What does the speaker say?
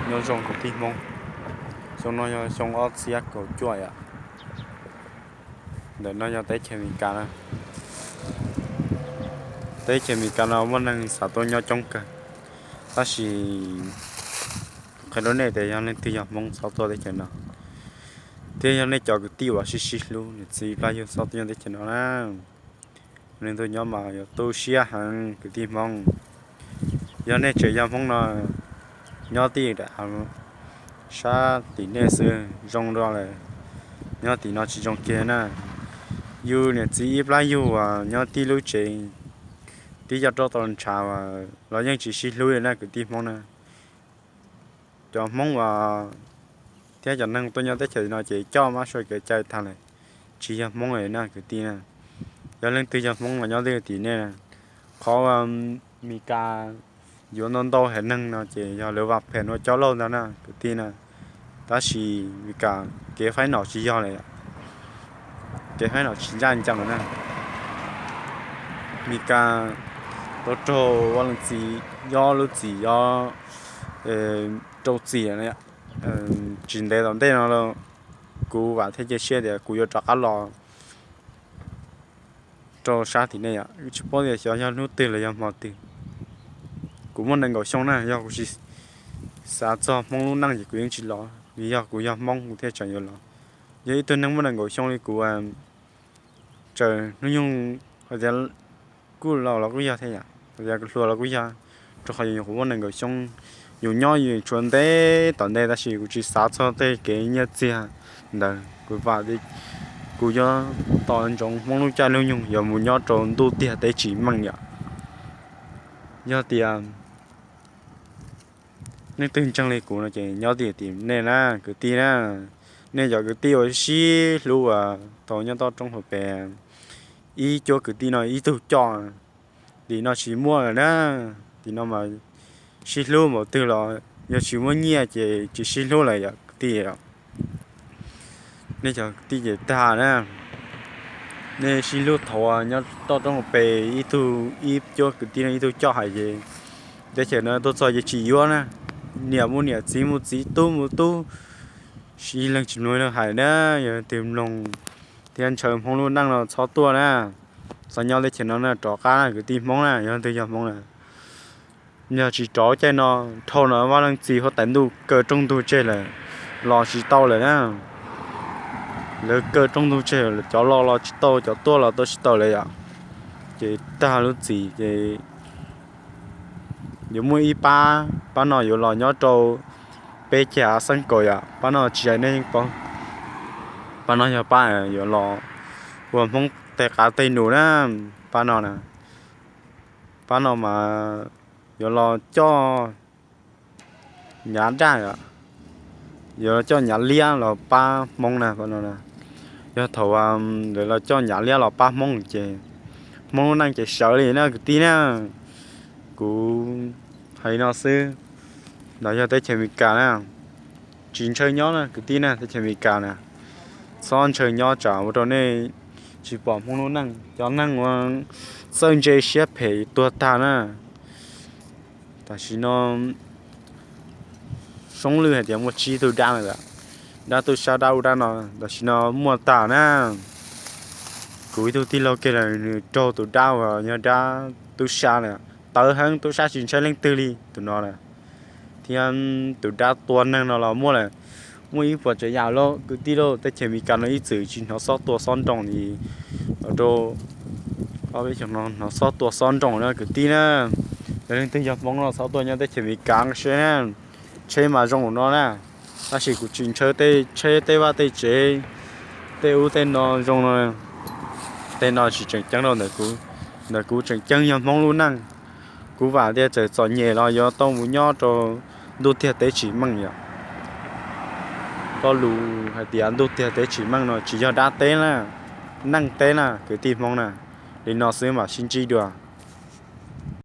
Nyob zoo kwv tij Hmoob, xyoo no yog xyoo ob txhiab kaum cuaj yom. Ntawm no yog teb chaws Amelikas na. Teb chaws Amelikas no muaj neeg xav tuaj nyob coob kawg, tab sis qhia rau nej tias yog leej twg yog Hmoob txhob tuaj teb chaws no, thiab yog nej cov kwv tij uas sib sib hlub niam txiv ib plab yug txhob tuaj nyob teb chaws no na. Leej twg nyob mas yuav tu siab heev kwv tij Hmoob. Yog nej tseem yog Hmoob no, nyob tij sab tim nej xwb zoo dua lawm, nyob tim no tsis zoo kiag na. Yus niam txiv ib plab yug uas nyob tib lub tsev, tib co roj tau ntshav los yeej tsis sib hlub li na kwv tij Hmoob na. Cov Hmoob uas thiab cov neeg tuaj nyob teb chaws no ces coj mab sua kev cai tag lawm, tsis yog Hmoob li na kwv tij na. Yog leej twg yog Hmoob los nyob twj ywm tim nej na. Qhov Amelikas yuav ntau ntau heev neeg no ces yog lawv vam phem ua cov laus ntag na kwv tij na. Tab sis Amelikas kev faib nom tsis yog lawm, kev faib nom tsis ncaj ncees lawm na. Amelikas tau raug vaj leej txiv yob lub txim yob rau txim. Tsis ntev tom ntej no los kuv vam thiab cia siab tias kuv yuav rov qab los rau sab tim nej yom. Tsis paub tias xyov yog hnub twg los yog hmo twg. Kuv muaj nees nkaum xyoo na, yog kuv tsis xav txog Hmoob lub neej ces kuv yeej tsis los, vim yog kuv yog Hmoob kuv thiaj tseem yuav los. Yog ib tug neeg muaj nees nkaum xyoo li kuv, txawm hnub nyoog hais tias kuj laus los kuj yog thiab yom, hais tias hluas los kuj yog, rau qhov yus nyuam qhuav muaj nees nkaum xyoo, yus nyob yus tshuav ntev tom ntej tab sis kuv tsis xav txog tej kev nyiaj txiag ntawd. Kuv vam, kuv yuav tos ntsoov Hmoob lub caij lub nyoog yuav mus nyob rau ntuj tiag teb tsis meej yom. Yog tias leej twg ntseeg li kuv no ces nyob tim tim nej na kwv tij na. Nej cov kwv tij uas sib hlub uas tau nyob toj roob hauv pes, ib cuab kwv tij no ib tug coj, tim no tsis muaj lawm na. Tim no mas sib hlub npaum twg los yog tsis muaj nyiaj ces tsis sib hlub lawm yom kwv tij. Nej cov kwv tij ces tag na, nej sib hlub thaum nyob toj roob hauv pes ib tug, ib cuab kwv tij no ib tug coj hais ces teb chaws no tuaj txog ces tsis yuav na. Niam mus niam, txiv mus txiv, tub mus tub, sib leeg tsis mloog leej hais na. Yog leej twg mloog thiab ntshaw Hmoob lub neej no txhob tuaj na, txhob nyob teb chaws no na, rov qab na kwv tij Hmoob na, yog leej twg yog Hmoob na. Yog tsis rov caij no, dhau no vaj leej txiv huab tais ntuj kaw rooj ntug tseg lawm, los tsis tau lawm na. Lawv kaw rooj ntug tseg, cov los los tsis tau, cov tuaj los tuaj tsis tau lawm yom. Ces tag lub txim ces yuav muaj ib pab, pab no yuav los nyob rau peb chav xeeb kaum yom, pab no tsis hais nej yeej paub. Pab no yog pab yuav los ua Hmoob tej qav tej num na, pab no na. Pab no mas yuav los coj nyav daj, yuav los coj nyav liab los pab Hmoob na, pab no na. Yog thaum lawv los coj nyav liab los pab Hmoob ces Hmoob lub neej ces sawv li na kwv tij na. Kuv hais no xwb, ntawd yog teb chaws Amelikas na. Tsis ntshaw nyob na kwv tij na, teb chaws Amelikas na. Txhob ntshaw nyob tsam ua rau nej tsis pom Hmoob lub neej, cov neeg uas txawj ntse siab phem tuag tag na. Tam sim no Soob Lwj hais tias muaj tsib tug dab lawm, dab tub sab dab ub dab no, tam sim no muaj tag na. Kuv ib tug tij laug kiag lawm nws raug tus dab uas yog dab tub sab lawm, tawv heev, tub sab tsis ntshai leej twg li tus no na. Thiab tus dab tua neeg no los muaj lawm. Muaj ib puas tsav yam lauj kwv tij lauj, teb chaws Amelikas no ib txwm tsis hnov xob tua xob nroos li, rau ob peb xyoos no hnov xob tua xob nroos na kwv tij na. Yog leej twg yog Hmoob no txhob tuaj nyob teb chaws Amelikas seb na. Tsheb mas zoo no na, tab sis kuv tsis ntshaw tej tsheb tej vaj tej tsev, tej ub tej no zoo no. Tej no tsis tseem ceeb rau ntawm kuv, ntawm kuv tseem ceeb yog Hmoob lub neej. Kuv vam tias txawm txom nyem los yuav tau mus nyob rau ntuj tiag teb tsis meej yom. Lo lus hais tias ntuj tiag teb tsis meej no tsis yog dab teb na, neeg teb na kwv tij Hmoob na. Li no xwb mam sib ntsib dua.